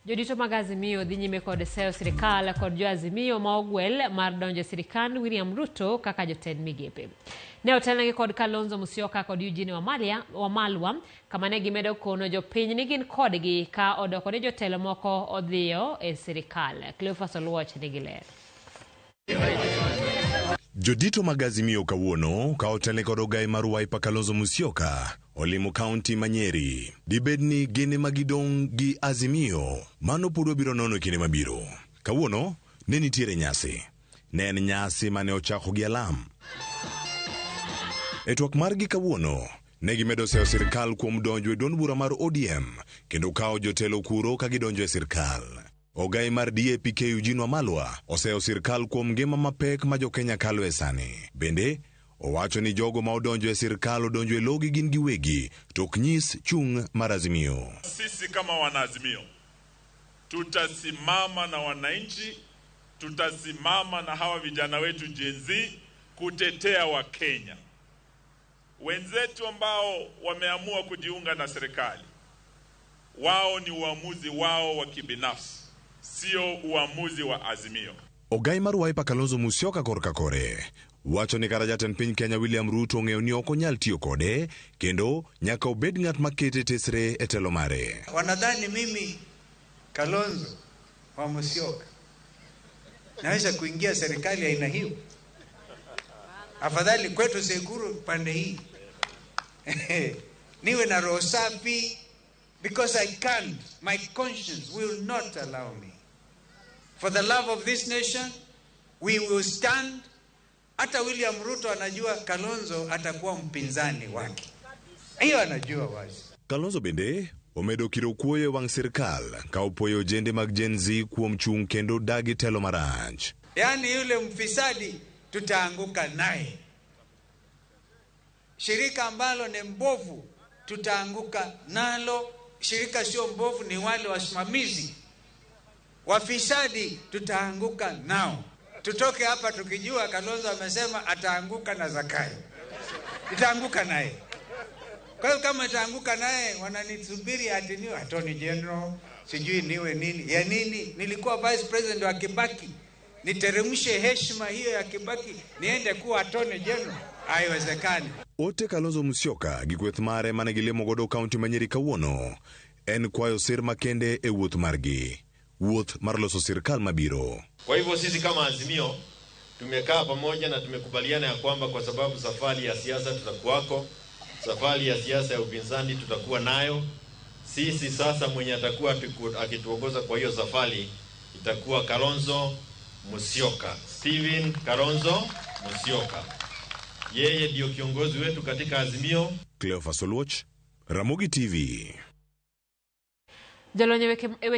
Jodito mag Azimio dhi nyime kod seyo sirikal kod jo Azimio ma ogwel mar donjo e sirikand William Ruto kaka jotend migepe. Ne otelnegi kod Kalonzo Musyoka kod Eugene Wamalwa kama ne gimedo kono jopiny ni gin kodgi ka odoko ni jotelo moko odhiyo e sirikal. Cleophas Oluoch nigi ler. Jodito mag Azimio kawuono ka otelne kod ogai mar Wiper Kalonzo Musyoka olimo kaunti ma Nyeri. Dibed ni gin ema gidong' gi Azimio? Mano pod wabiro nono e kinde mabiro. Kawuono ne nitiere nyasi. Ne en nyasi mane ochako gi alam. E twak margi kawuono, ne gimedo seyo sirkal kuom donjo e duond bura mar ODM kendo kawo jotelo kuro ka gidonjo e sirkal. Ogai mar DAP-K Eugene Wamalwa oseyo sirkal kuom ngima mapek ma jokenya kalo e sani. Bende, owacho ni jogo ma odonjo e sirkal odonjo e logi gin giwegi to ok nyis chung' mar Azimio. Sisi kama wanaazimio tutasimama na wananchi, tutasimama na hawa vijana wetu Gen Z kutetea Wakenya wenzetu ambao wameamua kujiunga na serikali. Wao ni uamuzi wao wa kibinafsi, sio uamuzi wa Azimio. Ogai mar Wiper Kalonzo Musyoka korka kore wacho ni kata jatend piny Kenya William Ruto ong'eyo ni ok onyal tiyo kode kendo nyaka obed ng'at makete tesre e telo mare. Wanadhani mimi Kalonzo wa Musyoka naweza kuingia serikali aina hiyo? Afadhali kwetu Sekuru pande hii niwe na roho safi because I can't, my conscience will not allow me. For the love of this nation, we will stand. Hata William Ruto anajua Kalonzo atakuwa mpinzani wake, hiyo anajua wazi. Kalonzo bende omedo kiro kuoyo e wang' sirkal ka opuoyo ojende mag Gen Z kuom chung' kendo dagi telo marach. Yaani yule mfisadi tutaanguka naye, shirika ambalo ni mbovu tutaanguka nalo. Shirika sio mbovu, ni wale wasimamizi wafisadi, tutaanguka nao. Tutoke hapa tukijua Kalonzo amesema ataanguka na Zakayo, itaanguka naye. Kwa hiyo kama itaanguka naye, wananisubiri ati niwe attorney general, sijui niwe nini ya nini. Nilikuwa vice president wa Kibaki, niteremshe heshima hiyo ya Kibaki niende kuwa attorney general? Haiwezekani. Ote Kalonzo Musyoka gi kweth mare mane gilimo godo kaunti ma Nyeri kawuono en kwayo sir makende e wuoth margi. Wuoth mar loso sirkal mabiro. Kwa hivyo sisi kama Azimio tumekaa pamoja na tumekubaliana ya kwamba kwa sababu safari ya siasa tutakuwako, safari ya siasa ya upinzani tutakuwa nayo. Sisi sasa mwenye atakuwa akituongoza kwa hiyo safari itakuwa Kalonzo Musyoka, Stephen Kalonzo Musyoka. Yeye ndio kiongozi wetu katika Azimio. Cleophas Oluoch, Ramogi TV. Jolony e weche